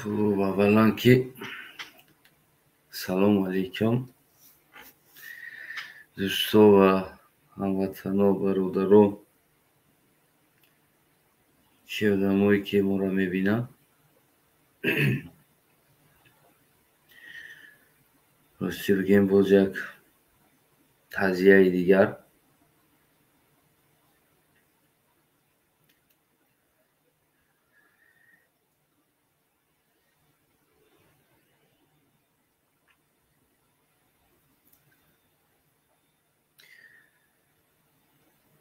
Хуб, аввалан ки салому алайкум, дӯсто ва ҳамватано, бародаро, чӣ одамое ки моро мебинанд. Рости бигем, боз як таъзияи дигар.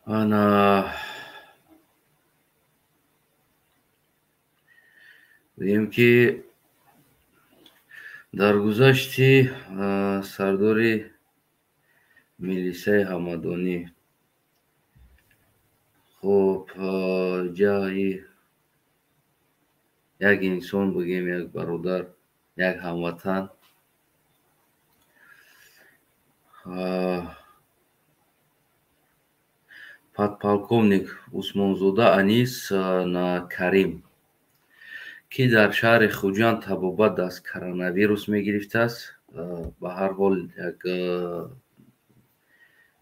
Ана бигем ки даргузашти сардори милисаи Ҳамадонӣ. Хуб, ҷаи як инсон бигем, як бародар, як ҳамватан, подполковник Усмонзода Анис Карим, ки дар шаҳри Хуҷанд табобат аз коронавирус мегирифтааст. Ба ҳар ҳол як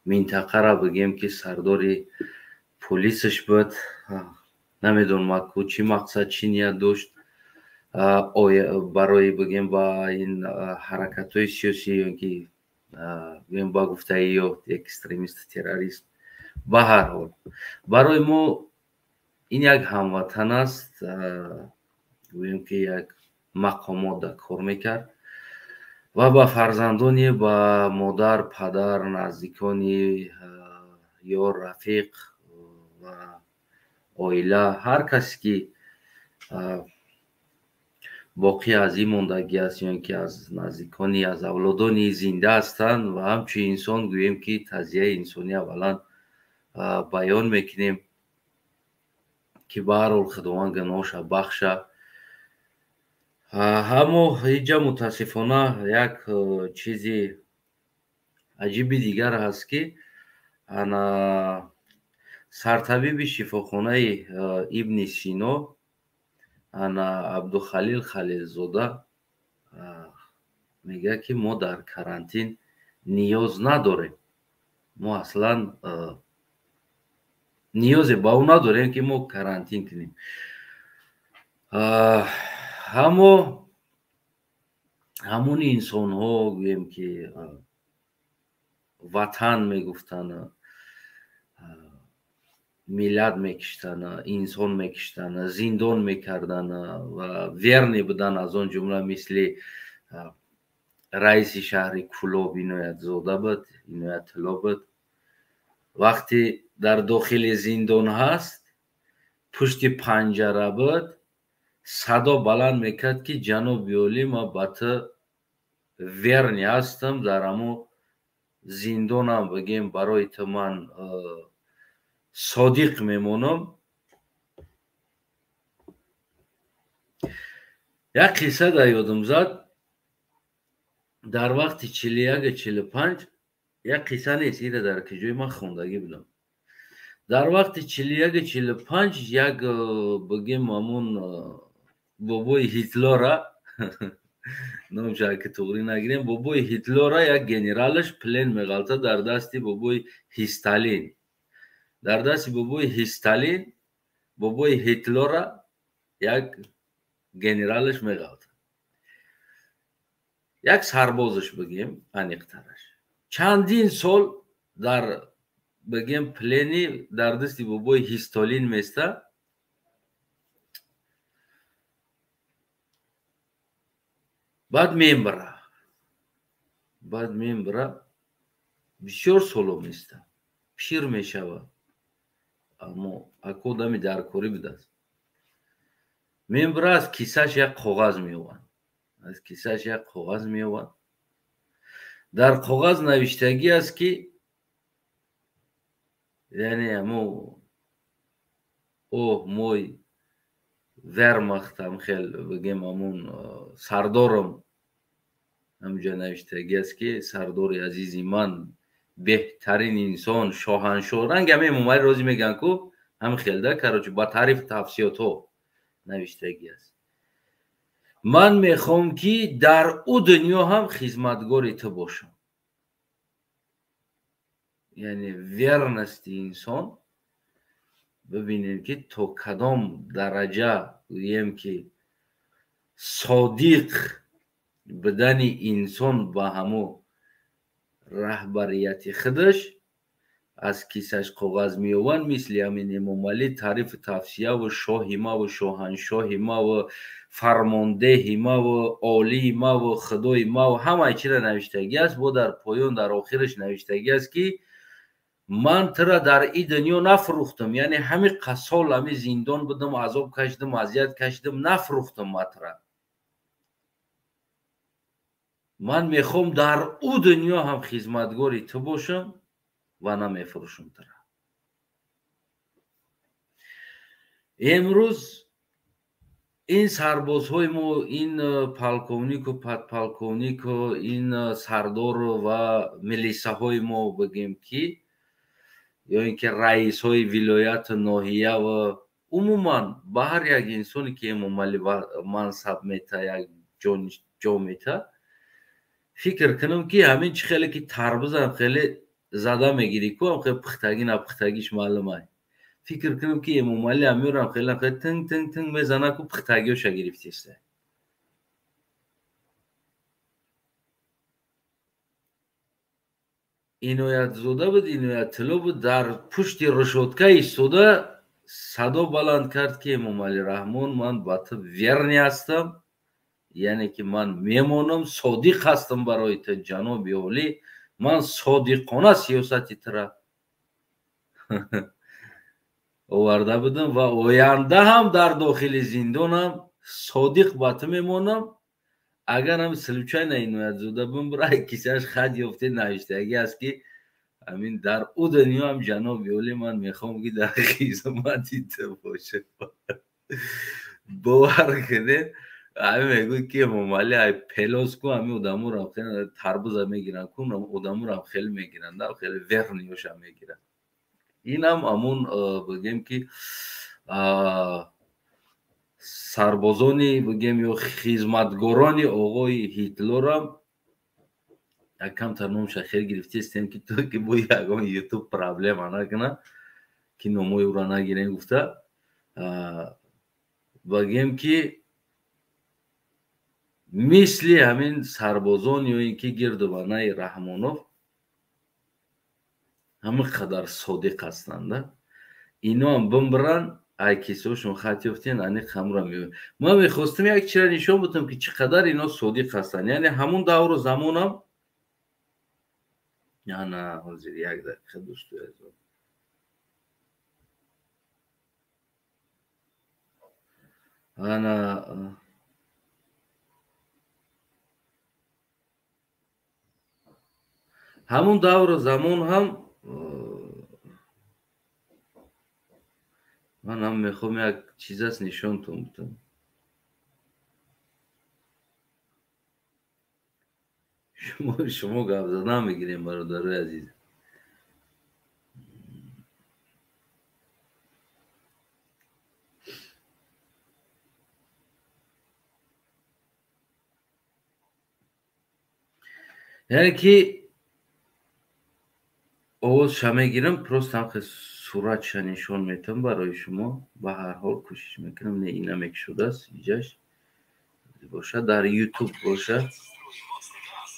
минтақара бигем ки сардори полисаш буд. Намедонам аку чӣ мақсад, чӣ ният дошт барои бигем ба ин ҳаракатҳои сиёсӣ ё ки бигем ба гуфтаи ё экстремист, террорист. Ба ҳар ҳол барои мо ин як ҳамватан аст, гӯем ки як мақомот дар кор мекард ва ба фарзандони, ба модар, падар, наздикони, ёр, рафиқ ва оила, ҳар касе ки боқӣ аз ин мондагӣ аст ё ин ки аз наздикони, аз авлодони зинда ҳастанд ва ҳамчун инсон гӯем ки таъзияи инсонӣ аввалан баён мекунем, ки ба ҳар ҳол Худованд гуноҳша бахша. Аммо инҷа мутаассифона як чизи аҷиби дигар ҳаст, ки ана сартабиби шифохонаи Ибни Сино, ана Абдухалил Халилзода мегӯяд, ки мо дар карантин ниёз надорем. Мо аслан ниёзе ба ӯ надорем, ки мо карантин кунем. Аммо ҳамони инсонҳо гӯем ки ватан мегуфтанд, миллат мекиштанд, инсон мекиштанд, зиндон мекарданд ва верни буданд, аз он ҷумла мисли раиси шаҳри Кӯлоб Иноятзода буд, Иноятулло буд. Вақте дар дохили зиндон ҳаст, пушти панҷара буд, садо баланд мекард, ки ҷаноби олӣ, ман ба ту верни ҳастам, дар ҳамо зиндонам бигем барои ту ман содиқ мемонам. Як қисса дар ёдам зад. Дар вақти 41-45, як қисса нест, ира дар киҷои ман хондагӣ будам. Дар вақти 41-45 як бигем ҳамон бобои Ҳитлера, номша ки туғрӣ нагирем, бобои Ҳитлера як генералаш плен меғалта дар дасти бобои Ҳисталин. Дар дасти бобои Ҳисталин бобои Ҳитлера як генералаш меғалта, як сарбозаш бигем аниқтараш. Чандин сол дар бигем плени дар дасти бобои Ҳистолин места. Баъд мембара, баъд мембара, бисёр соло места, пир мешавад, аммо аку одами даркорӣ будааст. Мембара, аз кисаш як коғаз меованд, аз кисаш як коғаз меованд. Дар коғаз навиштагӣ аст, ки яъне амо о мой вермахт, ам хел бигем ҳамун сардорам, ҳамҷо навиштагӣ аст, ки сардори азизи ман, беҳтарин инсон, шоҳаншоҳ, ранг ҳамин Эмомалӣ розӣ мегӯянд ку ҳамин хел да, короче, ба таърифу тавсиётҳо навиштагӣ аст. Ман мехоҳам, ки дар ӯ дунё ҳам хизматгори ту бошам. Яъне верности инсон бибинем, ки то кадом дараҷа гӯем, ки содиқ будани инсон ба ҳамо раҳбарияти худаш аз кисаш коғаз меёванд, мисли ҳамин Эмомалӣ таърифу тавсияву шоҳи маву шоҳаншоҳи маву фармондеҳи маву олии маву худои маву ҳамаи чиро навиштагӣ аст. Бо дар поён, дар охираш навиштагӣ аст, ки ман тура дар ин дунё нафурӯхтам, яъне ҳамин қасол ҳамин зиндон будам, азоб кашидам, азият кашидам, нафурӯхтам ман тура. Ман мехоҳам дар ӯ дунё ҳам хизматгори ту бошам ва намефурӯшам тура. Имрӯз ин сарбозҳои мо, ин полковнику подполковнику, ин сардору ва милисаҳои мо бигем, ки ё ин ки раисҳои вилояту ноҳия ва умуман ба ҳар як инсоне, ки Эмомалӣ мансаб мета, як ҷо мета, фикр кунам, ки ҳамин чӣ хеле ки тарбузам хеле зада мегирӣ ку, ам хеле пухтагӣ напухтагиш маълум ай. Фикр кунам, ки Эмомалӣ амирам хеле хеле тинг тинг тинг мезана ку, пухтагиёша гирифтеста. Иноятзода буд, Иноятилло буд, дар пушти решётка истода садо баланд кард, ки Эмомалӣ Раҳмон, ман ба ту верный ҳастам, яъне ки ман мемонам, содиқ ҳастам барои ту, ҷаноби олӣ, ман содиқона сиёсати тура оварда будам ва оянда ҳам дар дохили зиндонам содиқ ба ту мемонам. Агар ҳам случайно Иноятзода бимбира, кисаш хат ёфте навиштагӣ аст, ки ҳамин дар ӯ дунё ҳам ҷаноби олӣ, ман мехоҳам, ки дар хизмати ту бошам. Бовар кунед, ҳамин мегӯяд, ки Эмомалӣ ай пелос ку, ҳамин одаморо хеле тарбуза мегиранд ку, одаморо хеле мегиранд, хеле верныйёша мегиранд. Инам ҳамун бигем, ки сарбозони бигем ё хизматгорони оғои Ҳитлерам якамтар номша хел гирифтестем, ки то ки бо ягон ютуб проблема накунад, ки номои ӯро нагирем гуфта, бигем, ки мисли ҳамин сарбозон ё ин ки гирду банаи Раҳмонов ҳамин қадар содиқ ҳастанд. Иноам бимбиранд, ай кисошон хат ёфтен, аниқ ҳамура меояд. Ман мехостам як чизро нишон будам, ки чӣ қадар ино содиқ ҳастанд. Яъне ҳамун давру замонам, ана ҳозир як дақиқа, дӯстои азиз, ана ҳамун давру замон ҳам ман ҳам мехоҳам як чиз аст нишонтон будам. Шумо гап задан мегирем, бародарои азиз. Яъне ки овозша мегирам, просто ҳам хел суратша нишон метам барои шумо. Ба ҳар ҳол кӯшиш мекунам, не, ина мекушодааст, иҷаш боша, дар ютуб боша.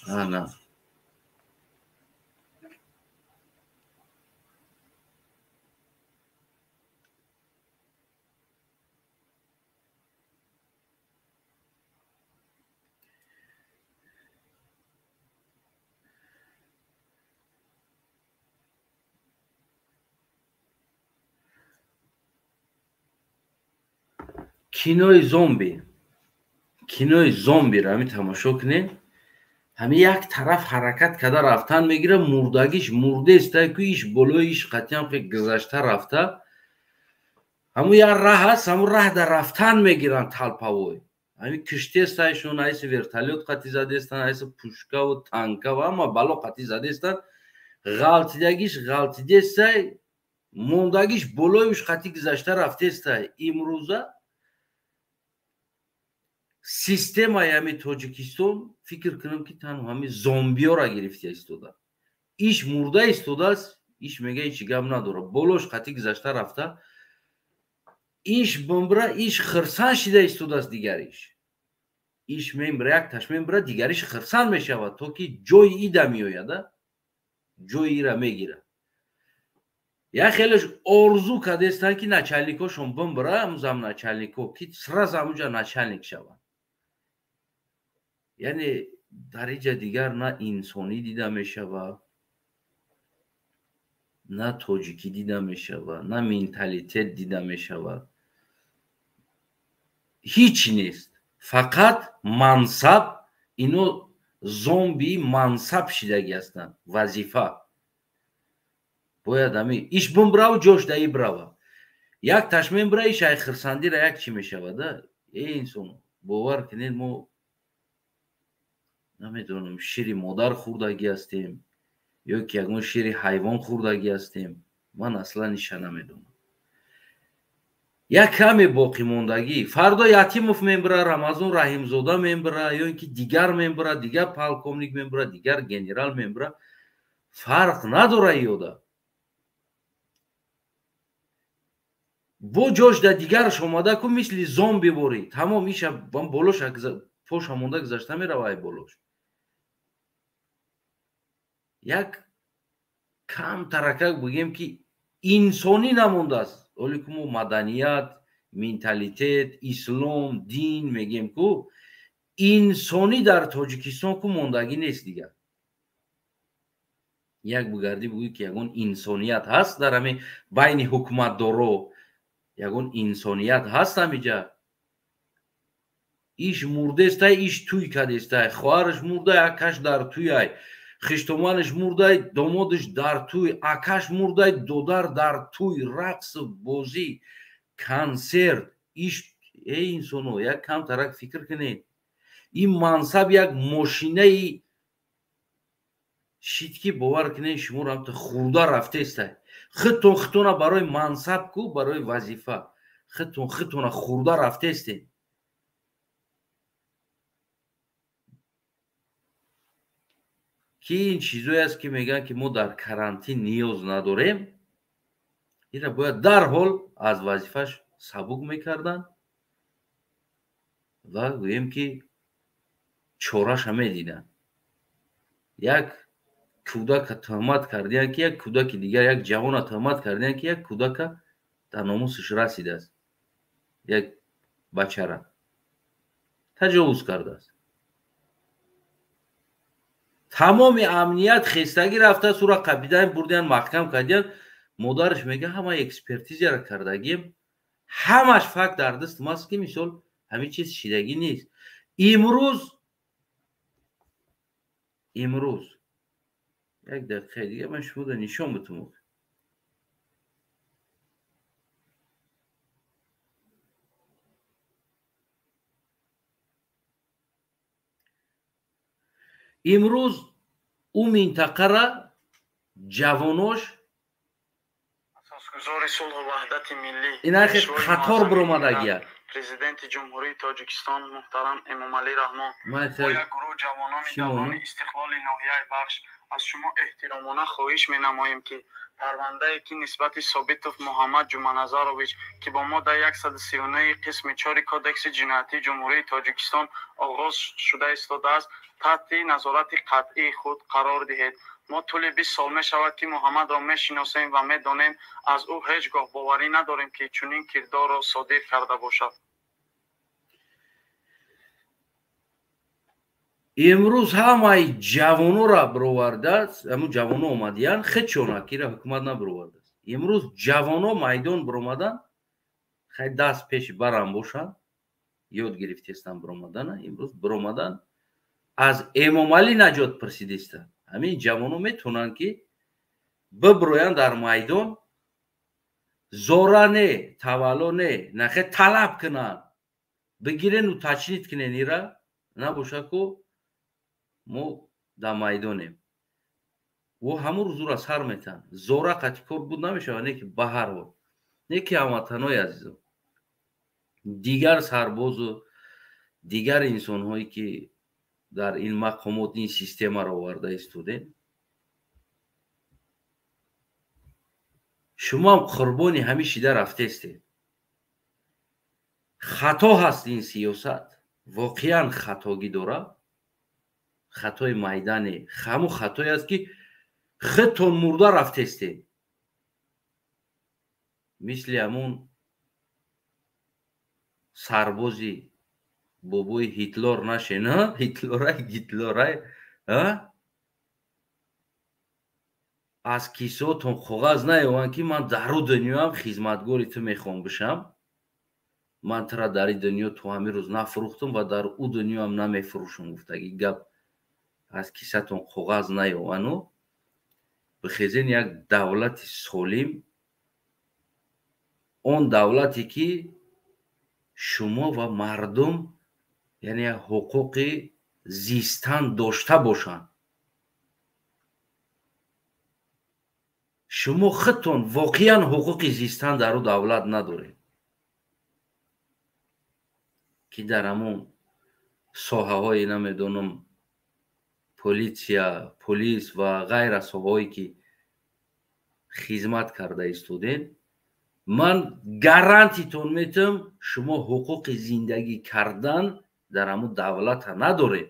Ана кинои зомби, кинои зомбиро ҳамин тамошо кунед. Ҳамин як тараф ҳаракат карда рафтан мегирад, мурдагиш мурдеста ку, иш болои иш қатъиан хе гузашта рафта, ҳамун як раҳ аст, ҳамун раҳ дар рафтан мегиранд талпавой. Ҳамин киштестайшон, айси вертолёт қатӣ задестан, айси пушкаву танкаву ҳама бало қатӣ задестан, ғалтидагиш ғалтидестай, мондагиш болои уш қатӣ гузашта рафтестай. Имрӯза Системаи ҳами Тоҷикистон фикр кунам ки танҳо ҳами зомбиёра гирифта истода. Иш мурда истодааст, иш мега ҳеҷ гап надорад. Болош қатъи гузашта рафта, иш бимбра, иш хирсан шида истодааст дигариш. Иш мембра, якташ мембра, дигариш хирсан мешавад, то ки ҷои ида меояда, ҷои ира мегирад. Як хелеш орзу кардестанд ки начальникошон бимбра, ҳамун замначальнико, ки сразу ҳамунҷа начальник шаванд. Яъне дар инҷа дигар на инсонӣ дида мешавад, на тоҷикӣ дида мешавад, на менталитет дида мешавад. Ҳеҷ нест. Фақат мансаб, ино зомби мансаб шидагӣ ҳастанд, вазифа. Бояд ҳами иш бимбраву ҷош даи брава. Як таш мембра, иш ай хирсандира як чӣ мешавад, а? Эй инсон, бовар кунед, мо намедонам шири модар хӯрдагӣ ҳастем ё ки ягон шири ҳайвон хӯрдагӣ ҳастем. Ман аслан иша намедонам. Як каме боқимондагӣ. Фардо Ятимов мембра, Рамазон Раҳимзода мембра, ё ин ки дигар мембра, дигар полковник мембра, дигар генерал мембра. Фарқ надора ёда. Бо ҷош да дигараш омада ку мисли зомби борӣ. Тамом иша болош поша монда гузашта мерава ай болош. Як кам таракак бигем ки инсонӣ намондааст. Оле ку мо маданият, менталитет, ислом, дин мегем ку инсонӣ дар Тоҷикистон ку мондагӣ нест дигар. Як бигардӣ бигӯӣ ки ягон инсоният ҳаст дар ҳамин байни ҳукуматдоро, ягон инсоният ҳаст ҳамиҷа. Иш мурдестай, иш туй кадестай, хоҳараш мурдай, акаш дар туяй, хиштоманаш мурдай, домодаш дар туй, акаш мурдай, додар дар туй, рақс, бозӣ, консерт. Иш эй инсоно, як камтарак фикр кунед. Ин мансаб як мошинаи шид ки бовар кунед шуморо ҳамта хурда рафтестай. Худтон худтона барои мансаб ку, барои вазифа. Худтон худтона хурда рафтестед. Ки ин чизое аст ки мегӯянд ки мо дар карантин ниёз надорем, инро бояд дарҳол аз вазифаш сабук мекарданд ва гӯем ки чораша медиданд. Як кӯдака туҳмат кардиянд ки як кӯдаки дигар, як ҷавона туҳмат кардиянд ки як кӯдака дар номусаш расидааст, як бачара таҷовуз кардааст. Тамоми амният хестагӣ рафтааст, ӯра қабидаан бурдиян, маҳкам кардиян. Модараш мега ҳама экспертизияро кардагием, ҳамаш факт дар даст маст ки мисол ҳамин чиз шидагӣ нест. Имрӯз як дақиқаи дига ман шуморо нишон битумам. Имрӯз ӯ минтақара ҷавонош асосгузори сулҳу ваҳдати миллӣ инахе қатор биромадагия. Президенти Ҷумҳурии Тоҷикистон муҳтарам Эмомалӣ Раҳмон бо як гурӯҳ ҷавонони даврони истиқлоли ноҳияи Вахш аз шумо эҳтиромона хоҳиш менамоем ки парвандае ки нисбати Собитов Муҳаммад Ҷуманазарович ки бо моддаи 139 қисми 4 Кодекси ҷиноятии Ҷумҳурии Тоҷикистон оғоз шуда истодааст, таҳти назорати қатъии худ қарор диҳед. Мо тӯли 20 сол мешавад ки Муҳаммадро мешиносем ва медонем, аз ӯ ҳеҷ гоҳ боварӣ надорем ки чунин кирдорро содир карда бошад. Имрӯз ҳамаи ҷавонора бировардааст, ҳамун ҷавоно омадиянд, худшона кира ҳукумат набировардааст. Имрӯз ҷавоно майдон биромаданд, хай даст пеши барам бошанд, ёд гирифтестанд биромадана, имрӯз биромаданд, аз Эмомалӣ наҷот пурсидистанд. Ҳамин ҷавоно метавонанд ки бибироянд дар майдон, зора не, тавалло не, нахе талаб кунанд, бигирену тачнид кунен ира, набоша ку мо дар майдонем. Ӯ ҳамун рӯзура сар метаҳанд. Зора қатъи кор буд намешавад, не ки ба ҳар ҳол, не ки ҳамватанои азизом, дигар сарбозу Дигар инсонҳое ки дар ин мақомот ин системаро оварда истодем, шумоам қурбони ҳамин шида рафтестед. Хато ҳаст ин сиёсат, воқеан хатогӣ дорад, хатои майдане, ҳамун хатое аст ки худтон мурда рафтестед. Мисли ҳамун сарбози бобои Ҳитлор нашен, Ҳитлорай, Гитлорай, аз кисотон коғаз наёванд ки ман дар ӯ дунёам хизматгори ту мехоҳам бишам, ман тура дар ин дунё то ҳамин рӯз нафурӯхтам ва дар ӯ дунёам намефурӯшам гуфтаги гап аз кисатон коғаз наёвану бихезен як давлати солим, он давлате ки шумо ва мардум яъне ҳуқуқи зистан дошта бошанд. Шумо худтон воқеан ҳуқуқи зистан дар ӯ давлат надоред ки дар ҳамон соҳаҳои намедонам политсия, полис ва ғайра соҳаҳое ки хизмат карда истодед, ман гарантитон метам шумо ҳуқуқи зиндагӣ кардан дар ҳамон давлата надоред.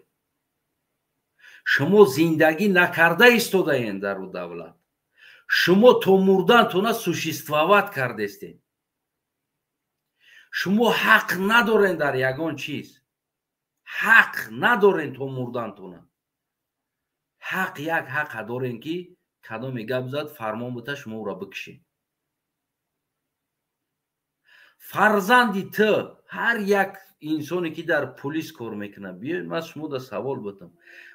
Шумо зиндагӣ накарда истодаед дар ӯ давлат. Шумо то мурдантона существовать кардестед. Шумо ҳақ надоред дар ягон чиз. Ҳақ надоред то мурдантона. Ҳақ як ҳақа доред ки кадоме гап зад фармон бута шумо ӯро бикушед. Фарзанди ту ҳар як инсоне ки дар полис кор мекунад, биёед ман шумо да савол бутам.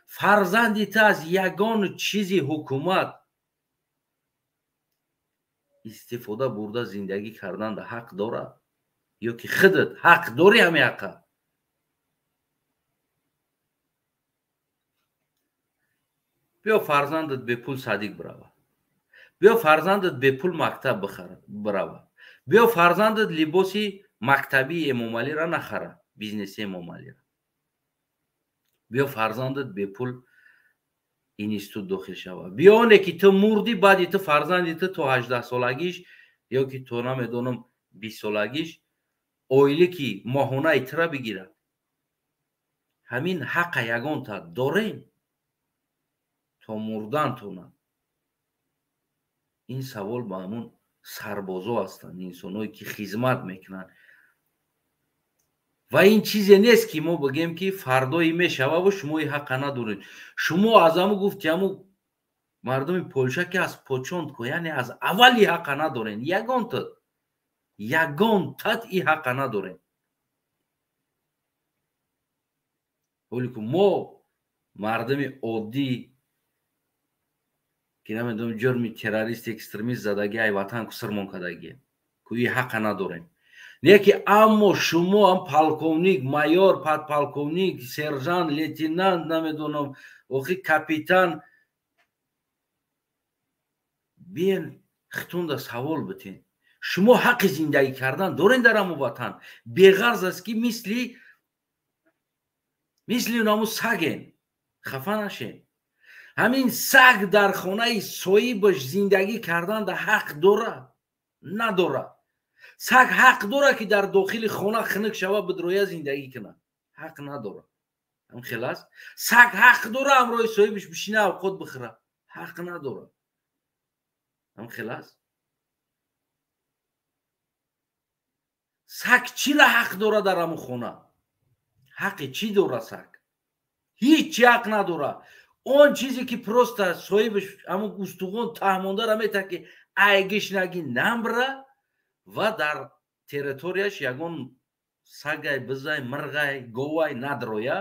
Фарзанди ту аз ягон чизи ҳукумат истифода бурда зиндагӣ кардан да ҳақ дорад? Ё ки худат ҳақ дорӣ ҳамин ҳақа? Биё фарзандат бепул садик бирава. Биё фарзандат бепул мактаб бирава. Биё фарзандат либоси мактабии Эмомалиро нахара, бизнеси Эмомалиро. Биё фарзандат бепул институт дохил шава. Биё оне ки ту мурдӣ, баъди ту фарзанди ту то 18 солагиш ё ки то намедонам 20 солагиш оилики моҳонаи тура бигирад. Ҳамин ҳақа ягонта дорем то мурдантона. Ин савол ба ҳамун сарбозо ҳастанд, инсоное ки хизмат мекунанд. Ва ин чизе нест ки мо бигем ки фардое мешававу шумо ин ҳақа надоред. Шумо аз ҳаму гуфти ҳаму мардуми Полша ки аз почонтко, яъне аз аввали ҳақа надоред. Ягон тат ин ҳақа надоред. Ҳоле ки мо мардуми оддӣ ки намедонам ҷурми террорист, экстремист задаги ай ватан кусрмон кардагӣ, ку ин ҳақа надорем. Не ки аммо шумо ҳам полковник, майор, подполковник, сержант, лейтенант, намедонам, охи капитан, биен хитонда савол битен. Шумо ҳаққи зиндагӣ кардан дорен дар ҳамон ватан. Беғарз аст ки мисли ҳамун саген, хафа нашен. Ҳамин саг дар хонаи соҳибаш зиндагӣ кардан да ҳақ дорад? Надорад. Саг ҳақ дорад ки дар дохили хона хунук шава, бидроя зиндагӣ кунад? Ҳақ надорад. Ҳам хел аст? Саг ҳақ дорад ҳамроҳи соҳибаш бишина авқот бихӯрад? Ҳақ надорад. Ҳам хел аст? Саг чира ҳақ дорад дар ҳамун хона? Ҳақи чӣ дорад саг? Ҳеҷ ҳақ надорад. Он чизе ки просто соҳибаш ҳамун устухон таҳмондара метавад ки айгишнагӣ намбра ва дар территорияш ягон сагай, бизай, мирғай, говай надроя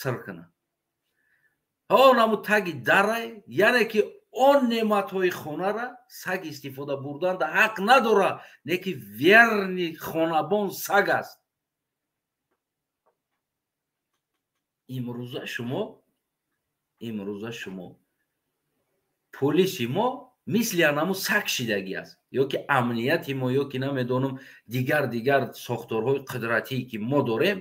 сир кунад. Он ҳамун таги дарай, яъне ки он неъматҳои хонара саг истифода бурданда ҳақ надорад, не ки верни хонабон саг аст. Имрӯза шумо полиси мо мисли анаму саг шидагӣ аст, ё ки амнияти мо, ё ки намедонам дигар сохторҳои қудратие ки мо дорем,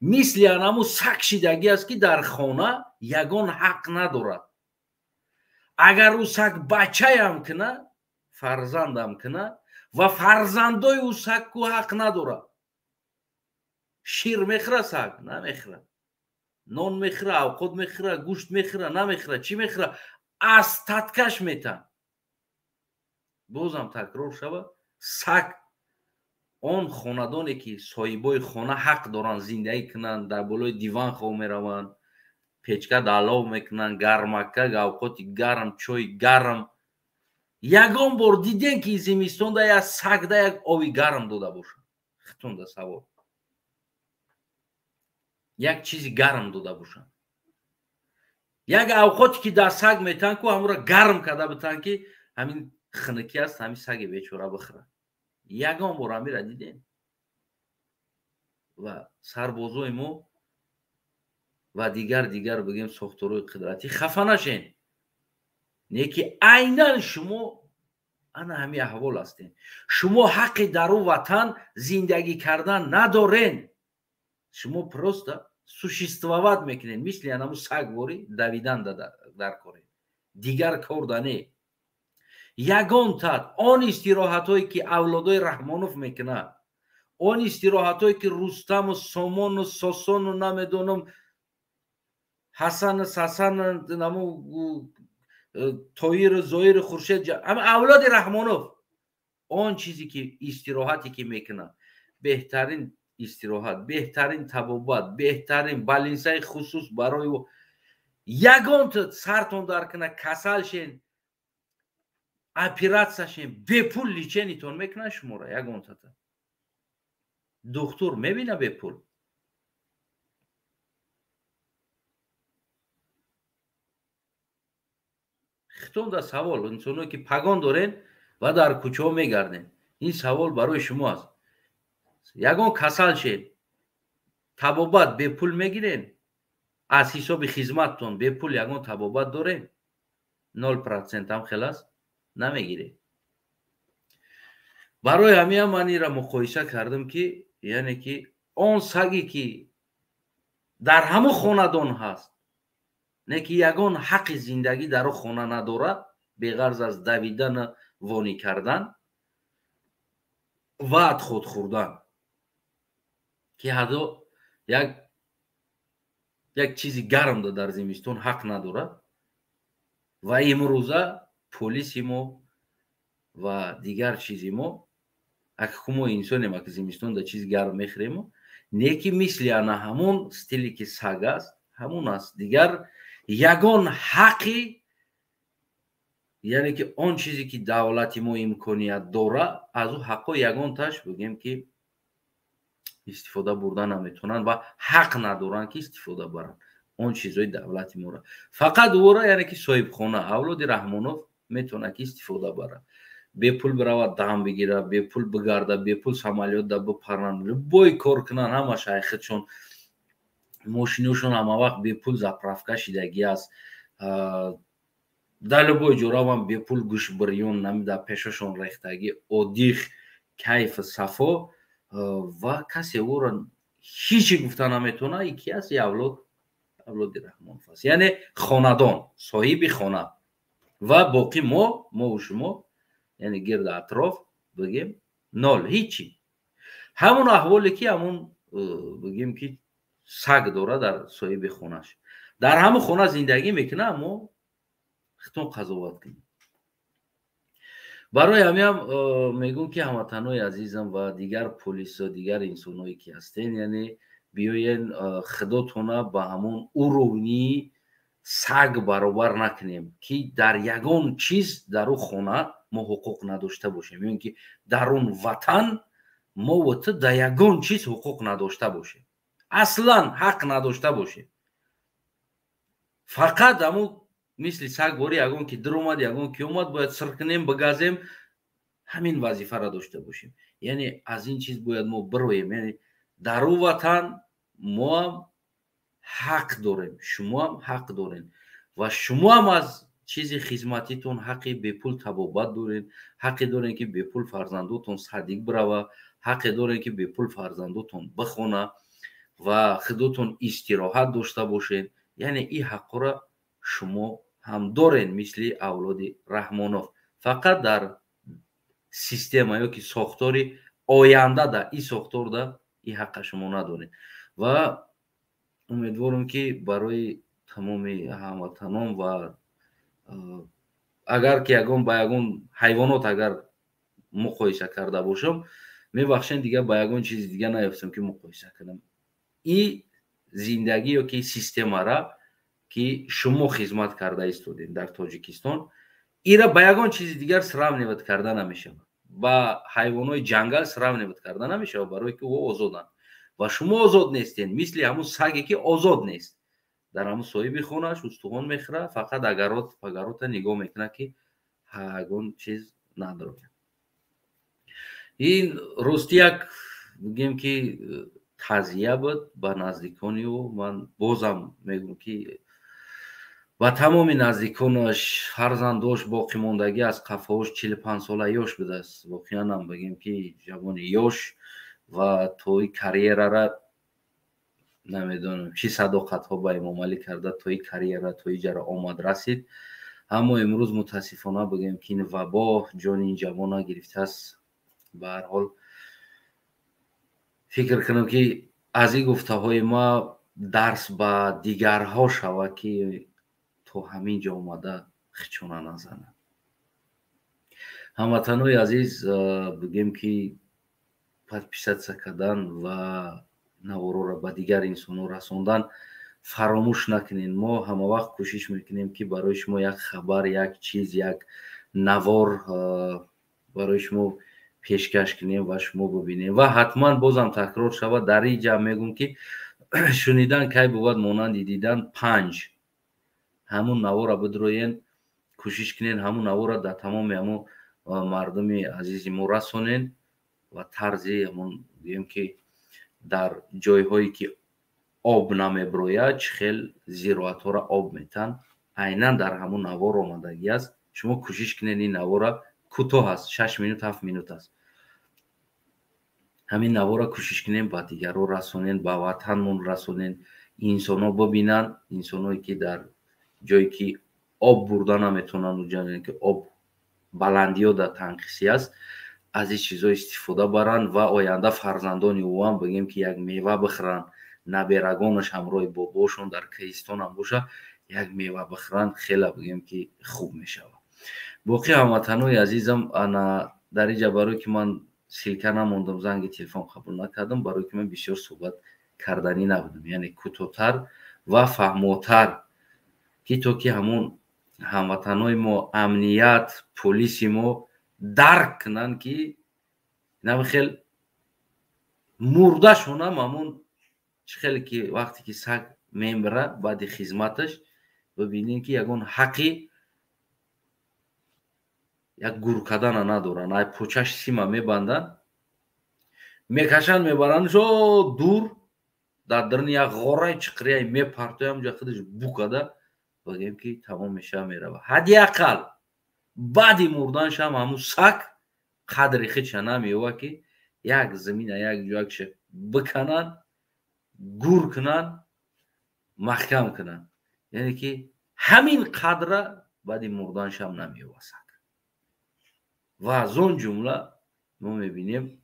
Мисли анаму саг шидагӣ аст, ки дар хона ягон ҳақ надорад. Агар ӯ саг бачаям кина, фарзандам кина, ва фарзандои ӯ саг ку ҳақ надорад. Шир мехӯра саг? Намехӯра. Нон мехӯра, авқот мехӯра, гӯшт мехӯра, намехӯра. Чӣ мехӯра? Аз таткаш метан. Бозам такрор шава, саг он хонадоне ки соҳибои хона ҳақ доранд зиндагӣ кунанд, дар болои диван хоб мераванд, печка далов мекунанд, гармака, авқоти гарм, чойи гарм. Ягон бор дидем, ки зимистонда як сагда як ови гарм дода бошад? Хитонда савол. Як чизи гарм дода бошанд. Як авқоте ки дар саг метан ку, ҳамонро гарм карда битан, ки ҳамин хунукӣ аст, ҳамин саги бечора бихӯрад. Ягон бор ҳамира дидем? Ва сарбозои мо ва дигар бигем сохторҳои қудратӣ, хафа нашен, не ки айнан шумо ана ҳамин аҳвол ҳастем. Шумо ҳаққи дар ӯ ватан зиндагӣ кардан надорен. Шумо просто существовать мекунед, мисли анаму сагворӣ давидан дар коред, дигар кор да не. Ягон тат он истироҳатҳое ки авлодои Раҳмонов мекунад, он истироҳатҳое ки Рустаму Сомону Сосону намедонам Ҳасану Сасану наму Тоиру Зоиру Хуршед, ҳама авлоди Раҳмонов, он чизе ки истироҳате ки мекунад, беҳтарин истироҳат, беҳтарин табобат, беҳтарин балинсаи хусус барои ягон сартон дар кунад, касал шен, оператсия шен, бепул лечениятон мекунад шуморо. Ягон тата духтур мебина бепул? Хитонда савол, инсоное ки пагон дорен ва дар кӯчаҳо мегарден, ин савол барои шумо аст. Ягон касал шед, табобат бепул мегирен? Аз ҳисоби хизматтон бепул ягон табобат дорем? 0% ҳам хел аст, намегирем. Барои ҳамиам ман инра муқоиса кардам, ки яъне ки он саге ки дар ҳамун хонадон ҳаст, не ки ягон ҳаққи зиндагӣ дар он хона надорад, беғарз аз давидану вонӣ кардан ва адход хӯрдан, ки ҳадо як чизи гарм дар зимистон ҳақ надорад. Ва имрӯза полиси мо ва дигар чизи мо, акку мо инсонем, аки зимистон да чизи гарм мехӯрем, не ки мисли ана ҳамон стиле ки саг аст, ҳамон аст. Дигар ягон ҳаққи, яъне ки он чизе ки давлати мо имконият дора, аз ӯ ҳаққо ягонташ бигем ки истифода бурда наметавонанд ва ҳақ надоранд ки истифода баранд он чизҳои давлати моро. Фақат ӯро, яъне ки соҳибхона авлоди Раҳмонов метавонад ки истифода барад, бепул биравад дам бигирад, бепул бигарда, бепул самолётда бипаранд, любой кор кунанд, ҳамаш айхудшон, мошиношон ҳама вақт бепул заправка шидагӣ аст, дар любой ҷо равам бепул гӯш бирён нами дар пешашон рехтагӣ, оддих, кайфу сафо, ва касе ӯро ҳечи гуфта наметавонад. И ки аст? И авлоди Раҳмонов аст, яъне хонадон, соҳиби хона. Ва боқӣ мову шумо, яъне гирди атроф бигем нол, ҳичи. Ҳамон аҳволе ки ҳамон бигем ки саг дора дар соҳиби хонаш, дар ҳамон хона зиндагӣ мекунад, аммо хитон қазоват кунем. Барои ҳамиам мегӯм ки ҳамватанои азизам ва дигар полисо, дигар инсоное ки ҳастен, яъне биёен худотона ба ҳамон уровни саг баробар накунем, ки дар ягон чиз дар ӯ хона мо ҳуқуқ надошта бошем, ё ин ки дар он ватан мо ва ту дар ягон чиз ҳуқуқ надошта бошем, аслан ҳақ надошта бошем. Фақат ҳамун мисли саг бори ягон ки дуромад, ягон ки омад, бояд сир кунем, бигазем, ҳамин вазифаро дошта бошем. Яъне аз ин чиз бояд мо бироем. Яъне дар ӯ ватан моам ҳақ дорем, шумоам ҳақ дорем ва шумоам аз чизи хизматитон ҳаққи бепул табобат дорем, ҳаққе дорем ки бепул фарзандотон садик бирава, ҳаққе дорем ки бепул фарзандотон бихона. Ва худотон истироҳат дошта бошед. Яъне ин ҳаққро шумо ҳам дорен, мисли авлоди Раҳмонов. Фақат дар система ё ки сохтори оянда да ин сохторда ин ҳаққа шумо надоред. Ва умедворам, ки барои тамоми ҳамватанон ва агар ки ягон ба ягон ҳайвонот агар муқоиса карда бошам, мебахшем, дигар ба ягон чизи дига наёфтам, ки муқоиса кунам. И зиндагӣ ё ки системара, ки шумо хизмат карда истодем дар Тоҷикистон, ира ба ягон чизи дигар сравнивать карда намешавад. Ба ҳайвонҳои ҷангал сравнивать карда намешавад, барое ки ӯ озоданд ва шумо озод нестен. Мисли ҳамун саге, ки озод нест, дар ҳамун соҳиби хонааш устухон мехӯрад, фақат агарот пагарота нигоҳ мекунад, ки ягон чиз надорад. Ин рости як бигем, ки тазия буд ба наздикони ӯ. Ман бозам мегӯм, ки ба тамоми наздиконаш, фарзандош, боқимондагӣ аз қафош. 45 сола ёш будааст, воқеанам бигем, ки ҷавони ёш ва тои карьерара намедонам чӣ садоқатҳо ба Эмомалӣ карда, тои карьера тои ҷара омад расид. Аммо имрӯз мутаассифона бигем, ки ин вабо ҷони ин ҷавона гирифтааст. Ба ҳар ҳол, фикр кунам, ки аз ин гуфтаҳои ма дарс ба дигарҳо шавад, ки то ҳамин ҷо омада хичона назанад. Ҳамватанои азиз, бигем, ки подписаться кардан ва навороро ба дигар инсонҳо расондан фаромӯш накунед. Мо ҳамавақт кӯшиш мекунем, ки барои шумо як хабар, як чиз, як навор барои шумо пешкаш кунем ва шумо бибинем. Ва ҳатман, бозам такрор шавад, дар ин ҷамъ мегӯм, ки шунидан кай бувад монанди дидан. Панҷ ҳамун навора бидроен, кӯшиш кунен, ҳамун навора дар тамоми ҳамун мардуми азизи мо расонен ва тарзи ҳамун гӯем, ки дар ҷойҳое, ки об намеброяд, чӣ хел зироатҳоро об метан, айнан дар ҳамун навор омадагӣ аст. Шумо кӯшиш кунед, ин навора кӯтоҳ аст, 6 минут, 7 минут аст. Ҳамин навора кӯшиш кунем, ба дигарро расонен, ба ватанмон расонен, инсонҳо бибинанд. Инсонҳое, ки дар ҷое, ки об бурда наметавонанд, ки об баландиҳо дар танқисӣ аст, аз ин чизҳо истифода баранд ва оянда фарзандони ӯам, бигем, ки як мева бихӯранд, наберагонаш ҳамроҳи бобошон дар кӯҳистонам боша, як мева бихӯранд, хеле, бигем, ки хуб мешавад. Боқӣ, ҳамватанои азизам, ана дар инҷа, барое ки ман ссылка намондам, занги телефон қабул накардам, барое ки ман бисёр суҳбат карданӣ набудам, яъне кӯтоҳтар ва фаҳмотар, ки то ки ҳамун ҳамватанои мо, амният, полиси мо дарк кунанд, ки хел мурдашонам ҳамун чӣ хеле ки вақте ки саг мемирад баъди хизматаш, бибинем, ки ягон ҳаққи як гур кардана надоранд. Ай почаш сима мебанданд, мекашанд, мебаранд дур, дар даруни як ғораи чиқирияй мепартоям, ҷа худаш букада, бигем, ки тамом мешава, мерава. Ҳадди ақал баъди мурданшам ҳамун саг қадри худша намеёва, ки як замина, як ҷоякша бикананд, гур кунанд, маҳкам кунанд. Яъне ки ҳамин қадра баъди мурданшам намеёва саг. Ва аз он ҷумла мо мебинем,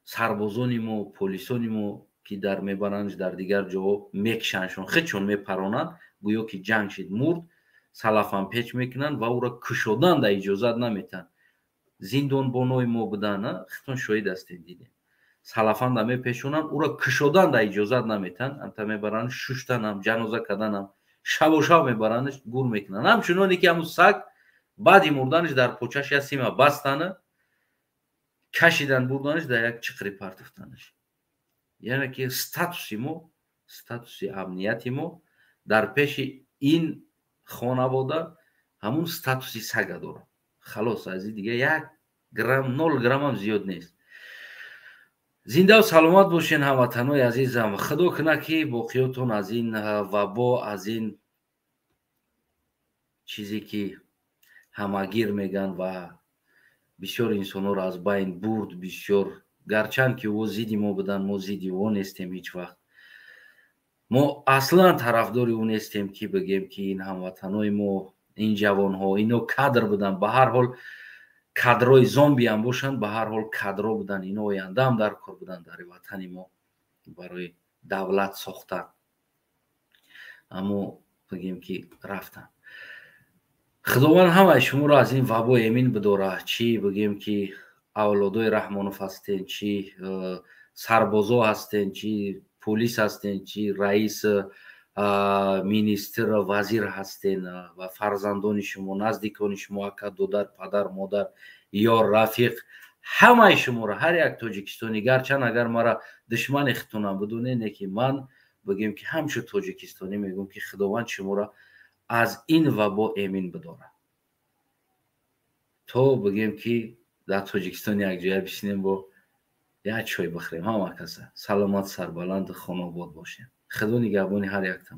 сарбозони мо, полисони мо, ки дар мебаранд, дар дигар ҷоҳо мекушандшон, худшон мепаронанд, гӯё ки ҷанг шид, мурд, салафан печ мекунанд ва ӯро кушодан да иҷозат наметаҳанд. Зиндонбонои мо буданд, худтон шоҳид ҳастед, дидем, салафанда мепешонанд, ӯро кушодан да иҷозат наметаҳанд. Амта мебаранд, шуштанам, ҷаноза карданам, шабу шаб мебарандш, гур мекунанд. Ҳамчуноне ки ҳамун саг баъди мурданаш дар почаш як сима бастана, кашидан, бурданаш, дар як чиқри партофтанаш. Яъне ки статуси мо, статуси амнияти мо дар пеши ин хонавода ҳамун статуси сага дорад. Халос, аз ин дига як грамм, нол граммам зиёд нест. Зиндаву саломат бошен, ҳамватанои азизам. Худо кунад, ки боқиётон аз ин вабо, аз ин чизе, ки ҳамагир мегӯянд ва бисёр инсонҳоро аз байн бурд, бисёр Гарчанд ки ӯ зидди мо буданд, мо зидди ӯ нестем ҳеҷ вақт. Мо аслан тарафдори ӯ нестем, ки бигем, ки ин ҳамватанои мо, ин ҷавонҳо, ино кадр буданд. Ба ҳар ҳол, кадрои зомбиам бошанд, ба ҳар ҳол кадро буданд. Ино ояндаам дар кор буданд дар ватани мо барои давлат сохтан, аммо бигем, ки рафтанд. Худованд ҳамаи шуморо аз ин вабо эмин бидорад. Чӣ бигем, ки авлодои Раҳмонов ҳастен, чӣ сарбозо ҳастен, чӣ пулис ҳастен, чӣ раис, министр, вазир ҳастен ва фарзандони шумо, наздикони шумо, ака, додар, падар, модар, ёр, рафиқ, ҳамаи шуморо, ҳар як тоҷикистонӣ. Гарчанд агар мара душмани худтонам бидонед, не ки ман бигем, ки ҳамчун тоҷикистонӣ мегӯям, ки Худованд шуморо аз ин вабо эмин бидорад, то бигем, ки дар Тоҷикистон якҷоя бишинем, бо як чой бихӯрем. Ҳама каса саломат, сарбаланду хонобод бошем. Худо нигаҳбони ҳар яктон.